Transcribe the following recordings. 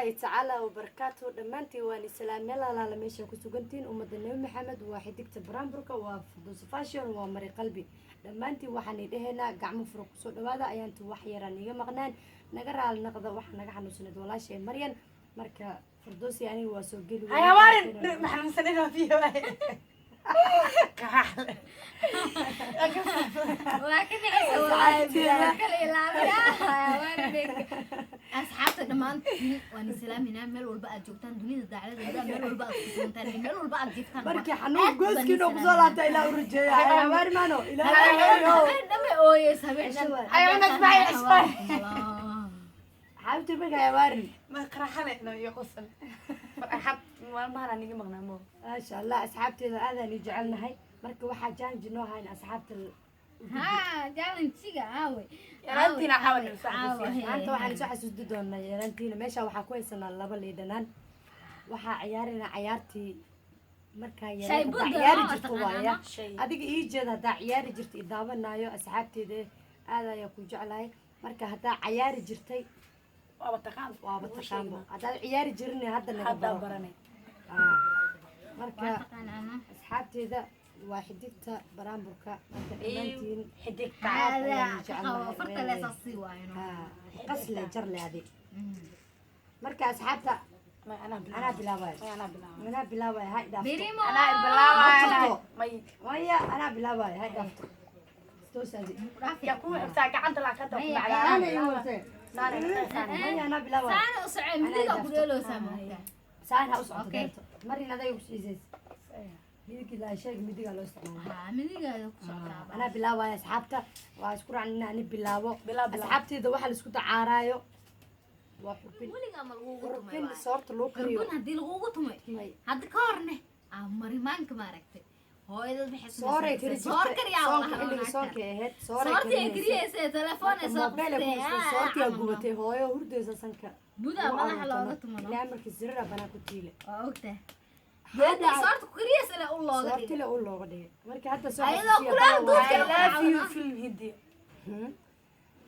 Waraxmatullaahi tacaala wabarakaatu. Dhammaantiin waan islaameel alaala meesha ku sugantihiin, ummadda Nebi Maxamed. Waa Xidigta Baraanburka, waa Furduus Fashion, waa Mari Qalbi. Dhammaantiin waxaan idhahaynaa gacmo furo kusoo dhawaada. Ayaantu wax yaraan iga maqnaan, naga raali naqda. Waxaa naga xanuunsaneed walaashay Maryan. Marka Furduusi aniga waa soo geli. Hay hawaarin, maxanuunsanina biyo waaye. Qaxaxle. Waa ka dhicisa walahi, kala ilaaliya. Asxaabta dhammaantiin waan islaaminaa, meel walba aad joogtaan dunida dacaladeeda, meel walba aad ku sugantaan iyo meel walba aad jirtaan. Markii xanuun gooskiina kusoo laabta ilaa u rajeeya. Hay hawaari maano ilaa. Habeen dhan ooyeys, habeen dhan. Ay, cunad maxay cusbay? Xaabti marka hawaarin. Ma qaraxale no iyo qosol. Farxad maalmahan aan iga maqnaa mo. Maasha Allah, asxaabteeda aadaan ii jecelnahay. Marka waxaa challenge noo hayn asxaabta. Ha, challenge-iga aawe? Yaraantiina xawa nil sax. Maanta waxaan soo xasuusti doonaa yaraantiina. Meesha waxaa ku haysanaa laba liidhanaan. Waxaa ciyaarina cayaartii markaa Shay yareen budda haddaa ciyaari waa jirto taqaanaa, waaya. no? Shay. Adiga ii jeeda haddaa ciyaari jirta i daawanaayo. Asxaabteeda aad ayaa ku jeclahay. Marka haddaa cayaari jirtay, Waaba taqaan. waaba taqaanbo. Haddaad ciyaari jirin, hadda naga Hadda baro. baranay. Ah. Marka Waa taqaanaa. asxaabteeda, waa Xidigta Baraanburka. Marka dhammaantiin Xidigta. Hada ayaan ka jecelnahay. qabo farta leesaas sii waayno. Ah, qasle jarle adi. Marka asxaabta, May anaa anaa bilaabay. bilaabaya. May anaa bilaabay. Anaa bilaabaya, ha idhaafto. Birimo. Anaa bilaabay. Jirto. May. Maya, anaa bilaabaya, ha idhaafto. Toos adi. Yaa kuwa xigtaa gacanta laa ka dab. Maya, Ana ii wartee. Saana. Maya, anaa bilaabaya. Saana u socay, midiga ku dheeloosaa moogtaa. Saan ha u socoto. Okay. Deerto marin aday ugu siisaysa midig ilaa sheeg midigaa loo isticmaala. Haa, midigaada ku socotaa. Anaa bilaabaya. Asxaabta waa isku raacnina, ani bilaabo. Bilaab, bilaab. Asxaabteeda waxaa la isku dacaaraayo waa xurbin. Weligaa ma lagugu tumay? Xurbin Waay. soorta loo kariyo. Xurbin haddii lagugu tumay. May. Hadda ka horne aa marimaanka maaragtay hooyadad waxay Sooray kari soor jirtay. kariyaa. Soonka, xilliga soonka ahayd sooray Soortii ay karinaysa. kariyeysa telefoon ay soo Mobile ay ku qabtay. haystay, soortii aa gubatay, hooyo hurdaysa sanka. Budaa madaxa looga tumano. Ilaa markii sirira banaa ku tiile. Waa ogtahay geedii soorta ku kariyeysa le u looga dhigay. Soortile u looga dhigay. Marka hadda soo Ayadoo xasuusiya kulaal baa duudka I love you film Hindi.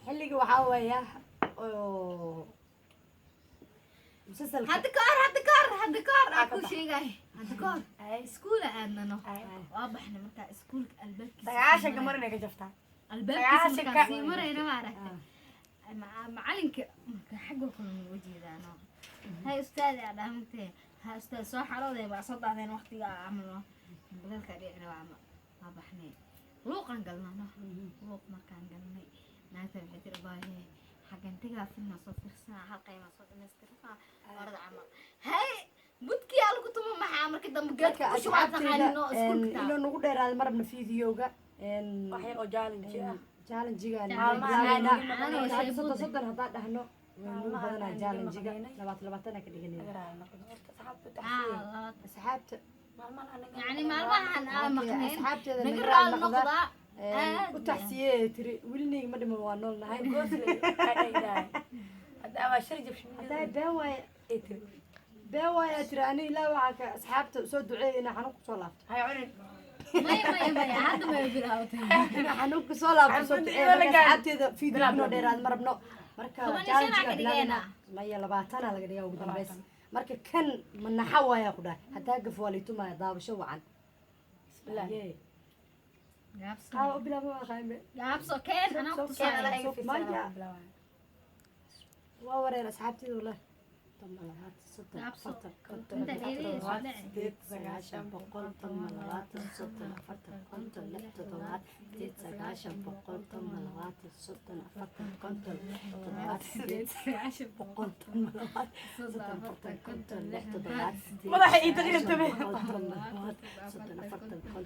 Xilliga waxaa weeya oo musalsalka. Hadda ka hor, hadda ka hor, hadda ka hor aa ku sheegay. Hadda ka hor iskuula aadnano, waa baxnay. Markaa iskuulka albaabkiisa 90-ka mar inay ka jaftaa. Albaabkiisa 90-ka. Markaa sii marayna maaragtay macalinka marka xagga kale uga jeedaano. "Hay ustaadi," aa dhahamtee. "Ha ustaad, soo xarooday baa soo daadeen waqtiga camal balalka dhicina." Waa baxnay, luuqan galnano. Luuq markaan galnay, naagta waxay tiri, "Baahe xaggan tegaa, filma soo fiirsanaa, hal qaymaa soo dhamaystirnaa orada camal." Hay, budkii aa lagu tumo. Maxaa marka dambe geedka Marka usha waa asxaabteyda, taqaanino iskuulka. Inuu nagu dheeraado marabna videoga. Wax yar oo challenge ah. Challenge-iga Maalmahan aan bilaabeyna. naga maqnayn. Hadda 30 30 haddaan dhahno way nagu Maalmahan badanaa aan naga challenge-iga. maqnaynay. 20 20 ka dhiganayna. Naga raali noqdo. Horta asxaabta Ah, taxsiye. Asxaabta. Maalmahan aan naga yani maalmahan aan maqnayn, Asxaabteeda naga naga raali raali noqda. noqda. Aad U taxsiye tiri, wilinayga ma dhiman, waa nool nahay. Goosle ay dhahay. Hadda waa shir jabsh. Haddaa been waaye. Ay tiri. Been waaye tiri. Ani ilaa waxaa ka asxaabta soo duceeya inaa xanuun kusoo laabto. Hay cunin. Maya, maya, maya, hadda may bilaawtay. Inaa xanuun kusoo laabto soo Xanuun duceeya. iyo la Marka gaari. asxaabteeda video Bilaab, inoo bilaab. dheeraad ma rabno. Marka 15 challenge-ga ka bilaabina. dhigeena. Maya, 20 laga dhigaa ugu dambeys. Marka kan manaxa waayaa ku dhahay, haddaa gaf waa liitumaya. Daabasho wacan. Bismillah. Yee. Gaabso. Qaaba u bilaaba waa qayme. Gaabso, keen anaa ku Keen tusaaya. ala iga fiirsanaa. Maya. Bilaabaya. Waa wareer asxaabteeda wallahi. 10, 20, 30, Gaabso. 40, 50, Inta dheeriyay soo 70, dhici. 80, 90, 100, 10, 20, 30, 40, 50, 60, 70, 80, 90, 100, 10, 20, 30, 40, 50, 60, 70, 80, 100, 10, 20, 30, 40, 50, 60, 70, 80, Madaxa ii tagin 90, tabe. 100, 10, 20, 30, 40, 50, 60,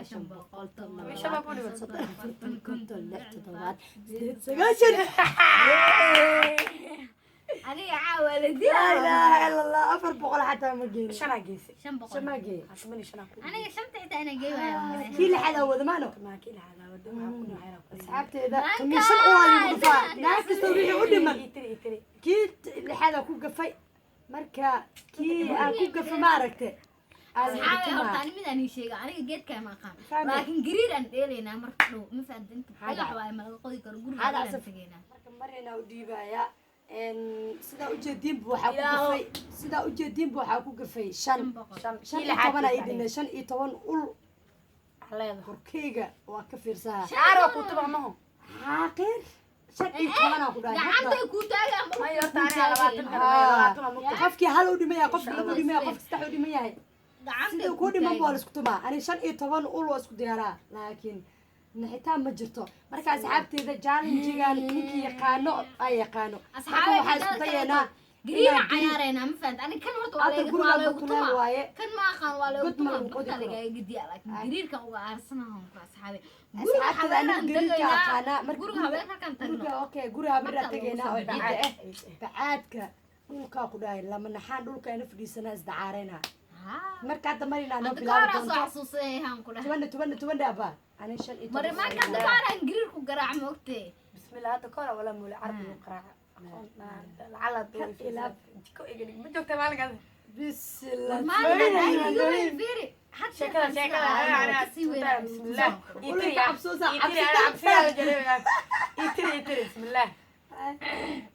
70, 80, 90, 100, 10, Shabaab u 20, dhiman. 30, 40, 50, 60, 70, 80, 90. Aniga caawa la Laa dilaa. ilaaha ila Allah, 400 xataa ma geenin. Shanaa geysay. 500. Shamaa geey. 15 ku. Aniga shanta xitaa inaan geey waayo. Kii lixaad aa wada maano. Maa kii lahadaa wada waxaa ku dhacay ku. Asxaabteeda, Maanka! 15 waa lagu dhufaa. Naag kasta wixii u dhiman. Ii tiri, ii tiri. Kii lixaad aa ku gafay. Marka kii aan ku gafay ma aragte. Aa lagu Asxaabe, horta tumaa. ani mid aan ii sheega, aniga geedkaa ma aqaan. Fahmi. Laakiin gariir aan dheelaynaa marka dhow, ma fahamta? Inta Hada. dhagax waaye, ma laga qodi karo guriga Hada aan asaf. tegaynaa. Marka marina u dhiibayaa. Sidaa ujeediinbu waxaa ku gafay, sidaa ujeediinbu waxaa ku gafay shan. 500. 15 ay dhinay, 15 ul. Leedahay. Korkeyga waa ka fiirsaha. Shaar waa kuu tuba maho. Xaaqir, 15 aa ku dhahay hadda. Gacantay kuu taagaan. May horta aniga 20 kana, may 20 waa mugta. Qofkii hal u dhiman yahay, qofkii laba u dhiman yahay, qofkii saddex u dhiman yahay, Gacantay sidii kuu dhiman waa la isku tumaa. Ani 15 ul waa isku diyaaraa, laakiin naxitaan ma jirto. Marka asxaabteeda, challengegan ninkii yaqaano ay yaqaano. Marka waxaa isku dayaynaa gariira inaan cayaarayna, ma fahant? Ani kan horta waa Hadda laga guriga waa lagu mutuleel tumaa. Waaye. Kan ma aqaan, waa lagu God ma tumaa. lagu qodi Barta karo. lagaaga gediya, laakiin gariirkan uga aarsanahan ku asxaabe. Guriga Asxaabteeda, aniga habeenaan gariirka tagaynaa. aqaanaa marka. Guriga habeen halkan tagno. Guriga, okay, guriga habeenaa Marka lagu tegaynaa oo soo ciidda ah bacaadka dhulkaa ku dhahay lama naxaan, dhulka ina fadhiisanaa, isdacaarayna. Haa. Marka hadda marinaa noo Hadda bilaabi ka horaa soo doonto. xasuusay han ku dhahay. Tobanna, tobanna, tobanna abaa, ani 15. Marimaanka hadda ka horaan gariir ku garaac, ma ogtee? Bismillah, hadda ka hor wala muule carab uu qaraaca. Lacala jiko iga dhig ma joogta maalinkaas. Bismillah. Maalin fiiri. Sheekada, sheekada Kasii weynaa. bismillah. Ula ka cabsoosa, Itiri cabsida. Cabsiyaa la jareeyaa. Itiri, itiri, bismillah.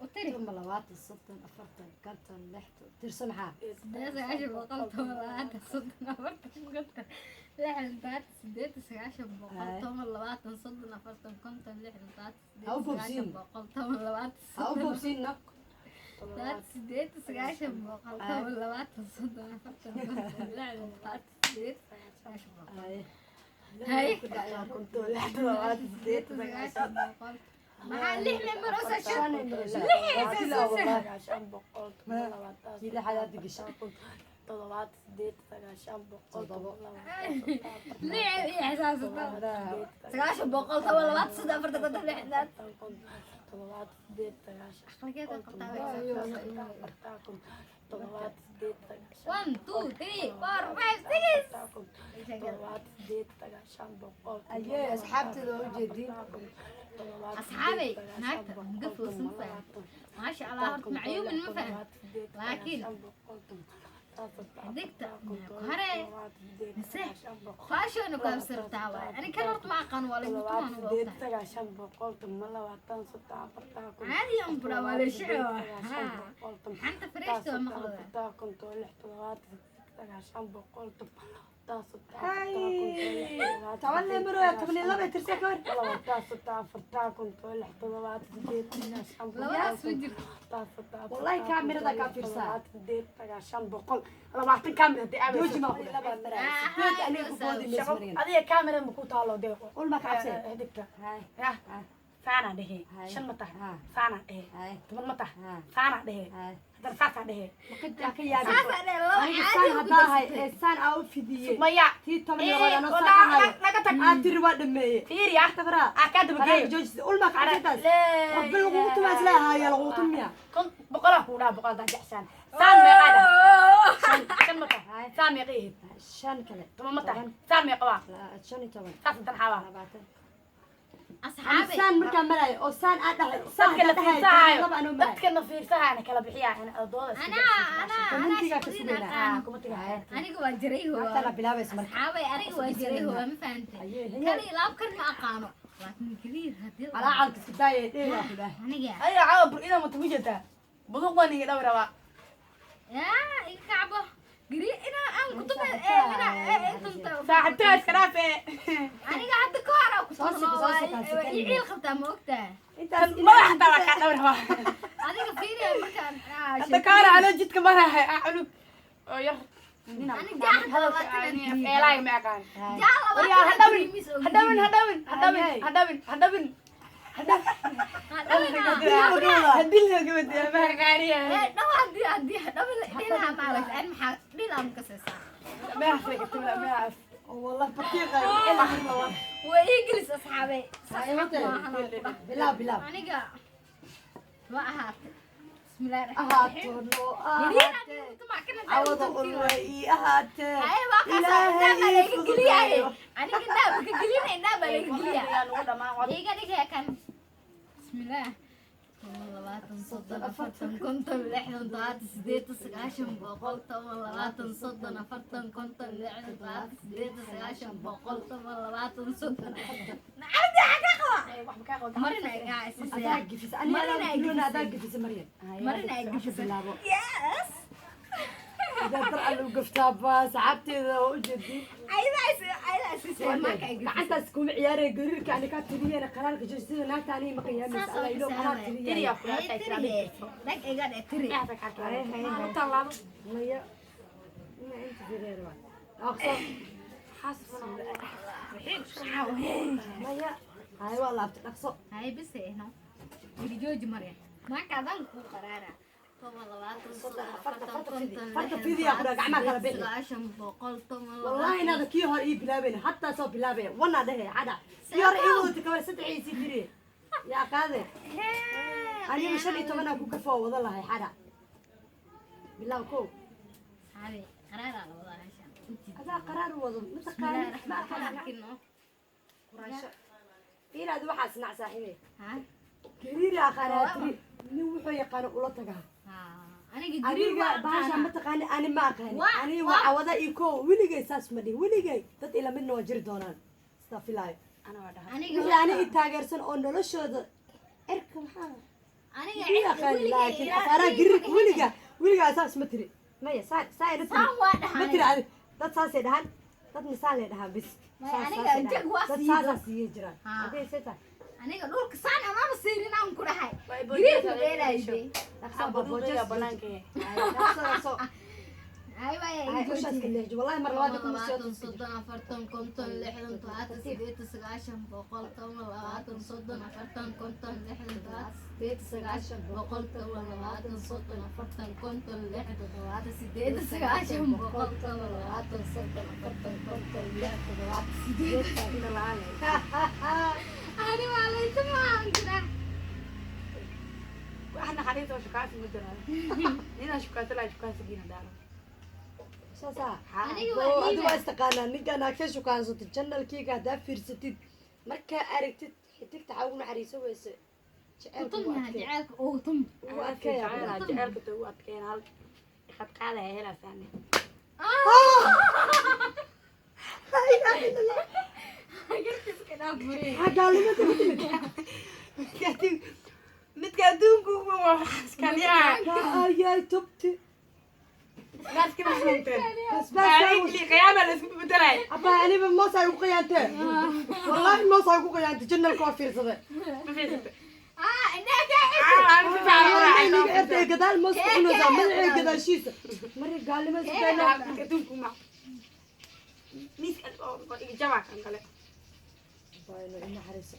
Utiri. 10, 20, 30, 40, 50, 60, tirso maxaa? 8, 90, 100, 10, 20, 30, 40, 50, 60, 70, 80, 90, 100, 10, 20, 30, 40, 50, 60, Ha u 70, 80, boobsiin. 90, 100, 10, 20, Ha u 30, boobsiinno. 70, 80, 90, 100, 10, 20, 30, 40, 50, 60, 70, 80, 90, 100. Haye. Haye. Ku dhacay. 50, 60, 70, 80, 90, 100. Maxaa lix lemar oo sashan? Shan ay maraysaa. Lix. Bilaa wallahi. 90, 100, 10, 20. Kii lixaad aad gashay. 7, 8, 9, 100. 7. Lix iyo xisaabsata. 90, 100, 10, 20, 30, 40, 50, 60. 7, 8, 9. Aqligeeda qabtaa way 40, 7, 8, 9. 1, 2, 3, 4, 5, 6. 7, 8, 9, 100. Ayee, asxaabteeda waa ujeediin. Asxaabay, naagta gafowsan ma fahan. Maasha Allah, horta macyuumin ma fahan. Laakiin xidigta ku hare mise faashona ku habsartaa waay. Ani kan horta ma aqaan, waa lagu tumaan, waa ogtahay. 9, 100, 10, 20, 30, 40. Caadi aan buraa, waa la shici waa. Xanta freeshta waa maqlada. 50, 60, 70, 80, 90, 100, Hay. 30, 10 lemar waa 12 tirsa ka hor. 20, 30, 40, 50, 60, 70, 80, 90. Labadaas ma jirto. Wallahi kaamirada kaa fiirsaa. 8, 9, 100, 20 kaamira hadii aabayso. Jooji maa ku laba maraya. Sideed aniga ku boodi mayso marigan. Adiga kaamira ma ku taalo deeqo? Ul ma ka cabsay? Xidigta. Hay. Yah. Saanaa dhehe. Hay. Shan ma tahay? Ha. Saanaa dhehe. Hay. 10 ma tahay? Ha. Saanaa dhehe. Hay. Haddana saasaa dhehe. Ma ka yaabin? Saasaa dheh, laba Aniga caadi saan ugu haddaa ahay darsatay. ee saan aa u fidiyey. Maya. Tii 12 anoo Oo, saan ahayo. naga tag. Aa tiri waa dhameeye. Fiiri ah. Tabraa. Ah, kaa daba geeyo. Joojis. Ul ma ka cabsaytaas? Lee. Rabbi lagugu tumaa isla ahaaya lagugu tumiya. Kon boqolaa kuu dhaha, 100 hadaa jecsaan. Saan meeqaa dhaha? Shan, shan ma tahay? Hay. Saan meeqa ihid? Shan kale. 10 ma tahay? Saan meeqa waa? 15. Saas haddana xaawaa. 20. Asxaabay. Saan markaa marayo oo saan aa dhahay. Saan Dadka la haddaa dhahay fiirsahaayo. 12 anoo marayo. Dadka na fiirsahaana kala bixiyaa in dooda isku Anaa anaa anaa Commentiga ka shaqadiina sugaynaa. aqaan. Kuma tiga. Aniga waa jiray Maanta la huwa. bilaabaysa marka. Asxaabay, aniga waa jiray huwa, ma fahantay? Ayee, haye. Kali laab kan ma aqaano. Laakiin gariir haddii la- Calacalka iska daaya dheeyaa ku dhahay. Aniga. Adiga caawa bur inaa mata mujeedaa. Buduq baan iga dhawi rabaa. Yaa iga kacbo. Gariir inaa aan kutub inaa intunta. Saaxiibtaha iska dhaaf ee. Aniga hadda ka hor aan ku Soo sika, soo sika, sika. ii ciil qabtaa, ma ogtahay? Intaas Madax xataa waa kaa dhawi rabaa. Adiga fiiriya markaan Hadda kaara anoo jidka marahay ah cunug oo yar. Aniga jaaxda 20. Eelaaga ma aqaan. Jaa Waryaa, 20 ha dhawin, miis oo ha dhawin, ha dhawin, ha dhawin, ha dhawin, ha dhawin. Haddii la gabadha ma aqaaniya. Dhaw haddii hadhaw dhilaha maaragta an maxaa dhilaa ma kasaysaa? Ma afay ma af. والله بطيخة. Waa ii gelis asxaabay. Saas xaq maahan oo ku dhah. bilaab, bilaab. Aniga waa ahaatay, bismillahi raxmaani raxiim. Ahaato noo Gariir ahaatee. haddii tumac kana Cawada ulwa ii ahaatee. Haye, waa kaasaa Ilaahay indhaha baa ii layga geliyaye. fududeeyo. Aniga indhaha ma ka gelina, indhaha baa layga geliyaa. Ugu dhamaan. Iga dhigaya kan. Bismillaah. 10, 20, 30, 40, 50, 60, 70, 80, 90, 100, 10, 20, 30, 40, 50, 60, 70, 80, 90, 100, 10, 20, 30. Nacabdi xagga qaba. Waxba kaa qabo. Marina ay isisay. Adaa gifis ani. Marina ay adaa adaa gifisay. Gifisa Maryam. Marina ay gifisay. Bilaabo. Yes. Idaa dar alle u gaftaa baa saxaabteeda oo u jeedin. Ayada isisay marka ay gifisay. Gacantaas kuma ciyaaraya gariirka ani kaa tiriyeen qaraarka jeesida naagta aniga ma qiyaamaysa. Saas Alla oo ilo qaraar xisaabaya. tiriyaya. Tiriyaa kula Ay, tiriye. Dhag iga dheh tiri. Hay, hay, hay. Tallaabo. Maya ma inta fireer waa aqso. Maya hay waa laabta dhaqso. Hay bise no. Wili jooji Maryam. Marka adan ku qaraara. 10, 20, 30, Farta, 40, farta fidi. 50, Farta 60, fidi yaa ku dhaha, gacmaha kala bixi. 90, 100, 10, Wallahi inaada kii hore ii bilaabayn hataa soo bilaabaya wanaa dhehe cada kii hore ii wadata kabar saddex ii sii tiriye yaa qaade. Aniga 15 aa ku gafoo wada lahay xada bilaab kow. Saxaabi, qaraaraa la wadaa meeshaan. Adaa qaraar wado mataqaani ma aqaan. Arkin oo. Quraasho inaad waxaas nac saaxiibey. Ha? Gariir aqaanaa tiri nin wuxuu yaqaano ula tagaa. Ha. Aniga gariir Adiga waa bahasha aqaanaa. ma taqaani ani ma aqaani. Ani waa cawada iyo kow weligay saas ma dhihin weligay dad ila midna waa jiri doonaan sidaa filaayo. Ana waa dhahay. Aniga Wixii ani i taageersan oo noloshooda cirka maxaa aniga ma aqaani laakiin afaaraha gariirka weliga weligaa saas ma tiri maya saa saa ila tiri. Saan waa Ma dhahay. tiri adi dad saasay dhahaan dadna saan lay dhahaan bis. Maya, Saas- aniga saasay jag dhahaan. waa Dad siido. saasaa siiyey jiraan. Ha. Haddii say tahay. Aniga dhulka saan amaba siirin aan ku dhahay. Waa i Gariirka boojada dheeraayde. Dhaqso baa Boojeeda boojees. banaanka. Dhaqso dhaqso. Ay waay. Ay ushaas ka leexjo wallahi mar labaad kuma soo 20, 30, 40, 50, 60, 70, 80, 90, 100, 10, 20, 30, 40, 50, 60, 70, 80, 100, 10, 20, 30, 40, 50, 60, 70, 80, 100, 10, 20, 30, 40, 50, 60, 70, 80. Ani waa laysa maahan jiraa. Wax naxariis oo shukaansi ma jiraan. Ninaan shukaansi lahaa shukaansigiina daaro. Saasaa. Aniga Oo, waa adiga dhiibay. waa istaqaanaa ninkaan aad ka shukaansato channelkiiga haddaa fiirsatid markaa aragtid xidigta xaa ugu naxariiso weyse jaceylku Utum wuu yaha adkeeya. jaceylka ugu tum. Wuu adkeeyaa Jecel- bilaw. Jaceylka ta ugu adkeyn hal iqad qaadaya helaasaane. Laa ilaaha illa Allah. Maxaa gaalnimada ku timid? Midka adduunka ugu weyn waa waxaaskaniyaa. Kaa ayay tubti. Naaski ma xanuunteen. Basbaas. Taariikhii qiyaama la isku bedelay. Abaa aniba moos ay ugu qiyaantee wallaahi moos ay ugu qiyaantay channelka waa fiirsaday. Ma fiirsatay? Ah, indhaha kaa Ah, aan si fiican u raacay. Aniga ertay gadaal moos ku cunaysaa madaxay gadaashiisa mari gaalnimada isku daynaa. Midka adduunka uma. Miiska oo iga jabaa kan kale. Abaa inuu i naxariiso.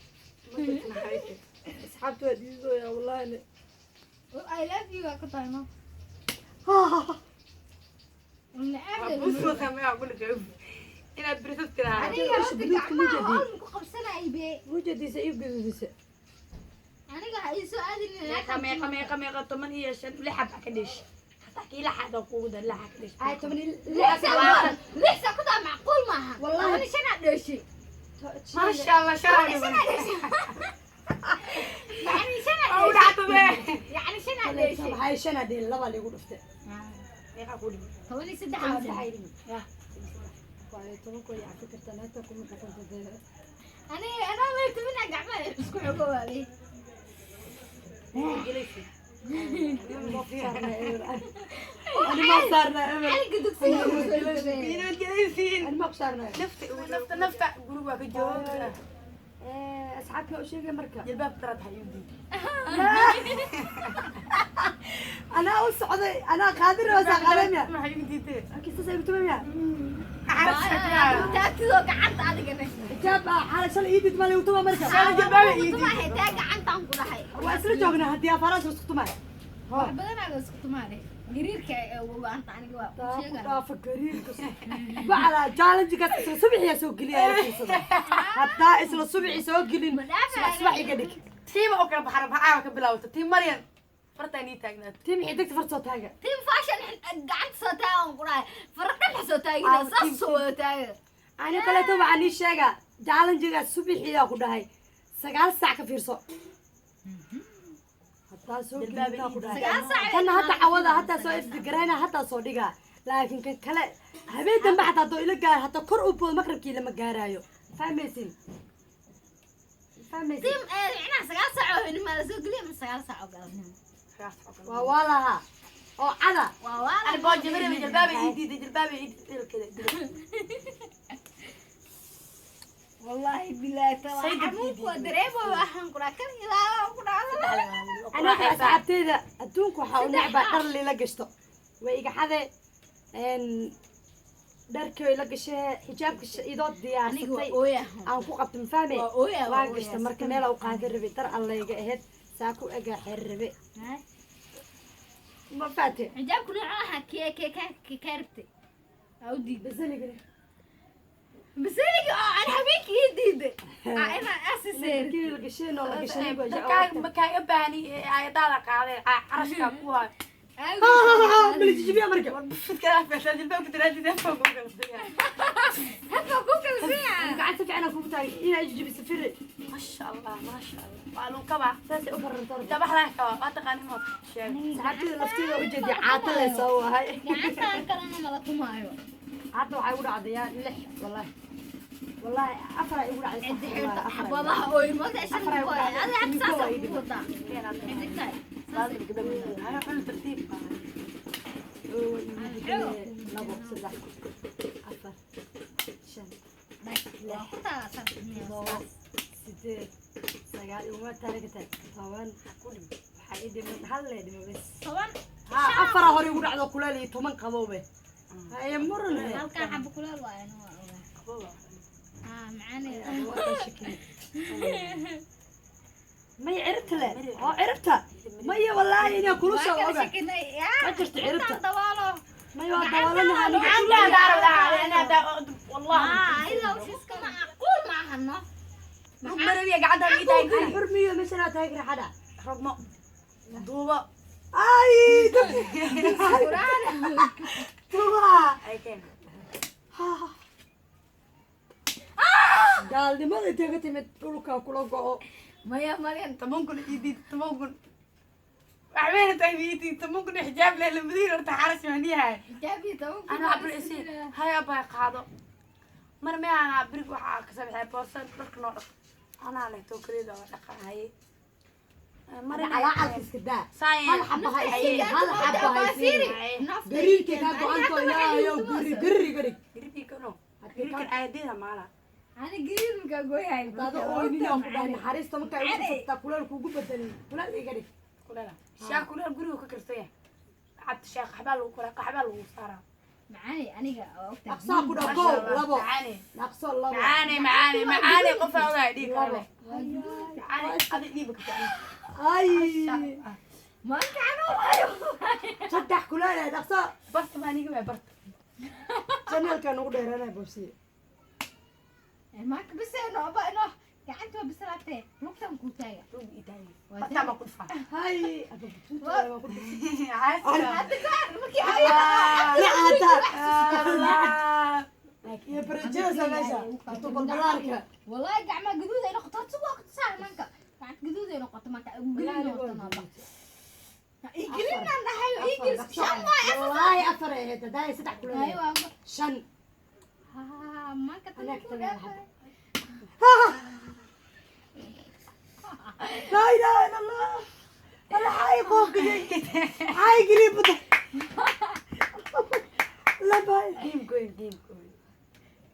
Ma jirto naxariis. Asxaabtu waa diidooyaa wallaahi. I love you waa ku tahay no. Waa busoo sameeyaa ku dhigay. Inaad birisas tiraahdo. Aniga Usha horta guduudka ma gacmaha jeedin. hool ku qabsanay be. Mujadiisa iyo guduudisa. Aniga ha ii soo aadin. Meeqa meeqa meeqa meeqa 15 lix xab ka dhish. Hataa kii lixaad oo kugu dar lix ka dhish. Ay 16. Lix saa ku taa macquul maaha. Wallahi. 15 aad dheeshay. Maasha Allah shalay. 15 aad dheeshay. Yani shan aad Oo dheeshay. dhacdo. Yani shan aad dheeshay. Waxay shan adhiin laba liigu dhuftay. Meeqa ku dhigay? 13 Saddex aad. ay dhimin. Ya. Waayo toban koo yaca fikirtan hataa kuma xukunta dee. Aniga anaa lay toban gacmaha isku xogo waabay. Gelaysi. Ma saarna eber. Ani ma saarna eber. Aniga dugsiga ugu soo jabay. Inaad gelaysiin. Ani ma ku saarna. Nafta nafta nafta guriga waa ka jooga. Asxaabta u sheegay marka. Jilbaab taraad hayuudi. Anaa u socday anaa qaadir oo saa qaadamaya. Ma hayuudi. Akista say utumaya. Taagtidoo gacanta adigana. Xijaab ah xala shalay iidid ma lagu tuma marka. Shalay jilbaab iidid. Tumahay taa gacantaan ku dhahay. Waa isla joognaa haddii afaraas isku tumay. Wax badan aa isku tumaale. Gariirka ee ugu go'anta aniga waa ku sheegaa. Dhaafa gariirka bacda challenge-kaas isla subaxiyaa soo geliya haddaa isla subaxii soo gelin subax subax iga dhig. Tiima oo kala baxara baxaa ka bilaawata. Tiim Maryan. Fartaa nii taagnaato. Tim xidigta far soo taaga. Team fashion gacanta soo taagan ku dhahay. Fara dhan soo taagina saas soo wada taagan. Ani kaleeto waxaan ii sheegaa challenge-gaas subaxiyaa ku dhahay 9 saac ka fiirso haddaa soo gelin ku dhahay. 9 saac. Kana hadda cawada haddaa soo isdigarayna haddaa soo dhigaa laakiin kan kale habeen dambe xataa haddoo ila gaar hataa kor u boodo maqribkii lama gaaraayo fahmaysin. Fahmaysa? Tim micnaha 9 saac oo habeenimo la soo geliya ama 9 saac oo galabnimo. Waa waalaha oo cada. Waa waala. Ani boojo marebi, jalbaaba ii diiday, jalbaaba ii diiday. Wallahi billahi taala. Sayid Xanuunku waa dareemo, waxaan ku dhaha kan ilaa ku dhacdo. Aniga asxaabteyda adduunka waxaa u necbaa dhar lila gashto, way iga xade dharkii way la gashee, xijaabka idoo Aniga waa diyaarsatay ooya. Aan ku qabto, ma fahme? Waa ooya, waa Waa ooya. gashta marka meel u qaadan rabay, dar allayga ahayd saa ku egaa xeer rabe, ma fahate? Xijaabku nooca ahaa kee kee kee kaa rabtay aa u diiday? Basaligana. Basaligi oo aan habeenkii ii diiday aa inaan asiseen. Kii la gasheen oo la gashay baa Markaa ma kaaga baahni ayadaada qaadeen carashkaa ku hayo. Malijibiya marka. Fidkaa jalbaabka daraaddeed afka ku kala. Habka ku kalsiya. Gacan si fiican aan kugu taagay inaa ijibiso firi. Maasha Allah, maasha Allah, waa lagu kabaa. Saasay u bararta. Dabaxdan kabaa, waa taqaani, ma sheeg. Saxaabtida lafteeda u jeediya caata leh soo ahay. Gacantaan kalena mala tumaayo. Hadda waxay igu dhacdayaa lix, wallahi wallahi afar ay igu dhacday Cidi sax, xirta wallahi, afar ay igu xabadaha dhacday. ooy moogta Afar ay shirka ugu ku dhacday, adiga miko saas waa ii ugu dhiman. wadaa xidigtaay. Haya, cun tartiib. Oo, way igu bedelee. 2, 3, 4, 5, Waa ku taala saas. 7, 8, 9, iguma taagi tahay, 10 waxaa ii dhiman, hal lee dhima bes. 10. Ha, afara hore igu dhacdo kuleel iyo 10 qabowbe haye muran he. Halkan xabo kuleel waa inu waa ogaa haa macaanay. Waa ka shakiye. May ciribta le oo ciribta maya, wallaahi inaa kula Waa soo kala oga shakinay yaa. Ma jirto ciribta. Intaan dabaalo. May waa dawalanaha aniga. Wallah. Haa, ilaa ushiska macquul ma ahano. Marabiya gacanta ii tahay. Ay, xurmiyo meeshan aa taagi raxada. Rogmo duubo. Ay, tuba. Ay keen. Gaalnimada intee ka timid dhulka kula go'o? Maya Maryan. 10,000 ii diid, 10,000 waxbayna tahay ii diid, 10,000 xijaab leh lamadiin horta xarash maniyahay. Xijaabii 10,000. Ana abri isi hay abay qaado mar me ana birig waxaa ka sabixay boorsa dharka noo dhaq anaa leh tookadeeda waa dhaqahaye. Mara calaacalka iska daa. Saaye. Hal xaba ha isiin, hal xaba ha isiin. Gariirkay kaa go'anto, ilaahayow guri gariir iga dhig. Gariirkano gariirkan aayadeeda maala. Ani gariir markaa gooyahay. Hadaada ooynin aan ku dhahay naxariista markaa igu dhufataa kuleel kuugu bedelin, kuleel iga dhig. Kuleela shaah kuleel guriga ka karsan yahay cabdi shaah, qaxbaa lagu kula, qaxbaa lagu saaraa. Macaani aniga waa ogtahay. Dhaqsaa ku dhaw, kow, labo. Macaani. Dhaqso, labo. Macaani, macaani, macaani, qof aa ogahay dhiig Labo. kale macaani adi dhiiba ka jecel. Ay. Maanta xanuun waayo. Saddex kuleel ee dhaqso. Barta ma aniga waa barta. Janalka nugu dheeraanaya bobsiye. Maanta bis ino aba ino gacanta waa bislaatee, lugtan kuu taaga. Rug ii taagay. Waa Bartaa baan ku dhufaa. Hay ababutuuta waan ku dhufay. Hadda ka hor markii Lacata. Allah. Iyo barajada meesha intuu balbalaarka. Wallahi gacmaha gaduud ay noqoto horta, waa ku tusaa manka gacanta gaduud ay noqoto manka gelin noqoto maaba igelinaan dhahay igel shan waay. Wallaahi afar ay ahayd haddaa saddex kuleel. Ay waa. Shan. Haa manka tan Anaa ku ka tagay. dhaafay. Laa ilaaha illa Allah, alla xay qooqiyey xay geliy bada labay. Keep going, keep going.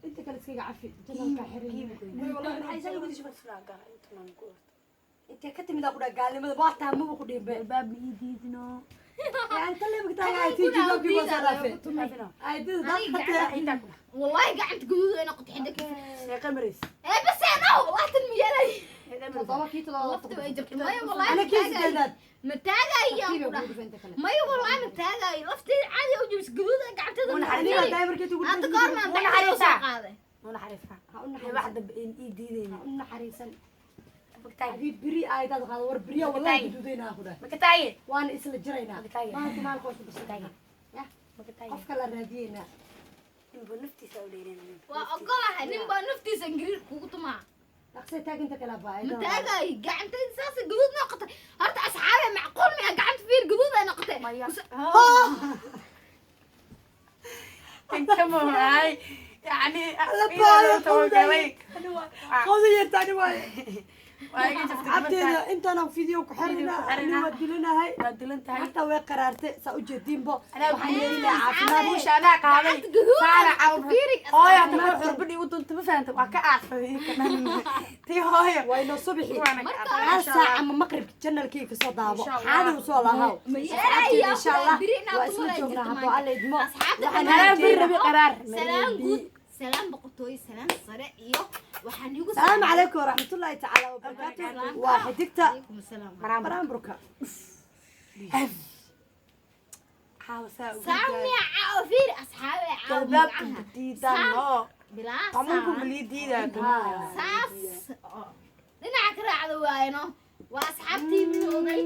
Inta kale iskaga cafi, janalka xirin. Keep going. Maxay isaga gudishi basraa gaa inta ku Intee ka timid aa ku dhaha gaalnimada waa taa maba ku dhihin be. Albaab ma ii diidno. Yani talle magtaaga tii jibaabkii waa soo dhaafe ay dida dad xataa. Intaa ku Wallahi gacanta gaduud ay noqoto xidig. Sheeqa maris. Ee bas ana wallahi tan miyalay. Sheeqa maris. 7 kii 7. Lafta way jabtay maya wallahi. Ana kii sideedaad. Ma taagayo Tartiib ku ay dhaha. kugu dhufay inta kale. Maya wallahi ma taagayo, lafteeda caadi u jabis gaduud ay gacanteeda. Aniga tahay markii ugu Hadda goor maan baxay soo qaaday. Ma naxariistaa? Ha u Wax naxariisan. dambe in ii diidayna. Ha u naxariisan. Magtaagi. Hadii beri aydaad qaado war beriya wallahi gaduudaynaa ku dhahay. Magtaagi. Waana isla jiraynaa. Magtaagi. Maalinta maalin qoyska basataagna ya. Magtaagi. Qofka la raadiyeynaa. Ninba naftiisa u dheereynaya. Waa ogolahay nin baa naftiisa ingiriir kugu tumaa. Dhaqsay taaginta kale baa. Ma taagayo gacantayda saas gaduud noqotay horta asxaabe, macquul miya? Gacanta fiir gaduud ay noqotay. Maya. Kan maay. Yani Alla baa, tawagalay. qawda yartaani waaye. Waa iga jaftay gabartaan. Cabteeda intaana video ku Video xirina. ku xirina. Waa dilanahay. Waa dilan tahay. Hataa way qaraartay, saa ujeediinbo. Anaa Waxaan guusha- yeelinaa caafimaad. Guusha anaa qaaday. Gacanta gaduudan, Saara cawl. fiiri. Hooyo hata kor xurbadii u dunta, ma fahanta, waa ka aarsaday idinka dhan. Tii hooyo. Wayno subaxi Waana ka Marka aarsaday, hal insha saac Allah. ama maqribka janalkii kasoo daabo. Insha Allah. Xaadi usoo lahaw. Ma Asxaabteeda, yeelaya, insha Allah biri inaad waa isla tumara joognaa jirto hadduu maanta. Alla idmo. Asxaabta Waxaan Qaraar bir rajeynaa- rabi qaraar. Salaam guud, salaam boqortooyo, salaam sare iyo waxaan igu Asalaamu calaykum waraxmatullaahi tacaala wabarakaatu. Waa xidigta Calaykum asalaam. baraanburka. Caawa saa ugu Saan daay. miya caawa? Fiiri asxaabe, caawa Galbaabka magacaha. diidaan noo. Bilaa Qamuunku saan. malii diidaa. Saas oo dhinaca ka raacda waayno, waa asxaabtii midowday.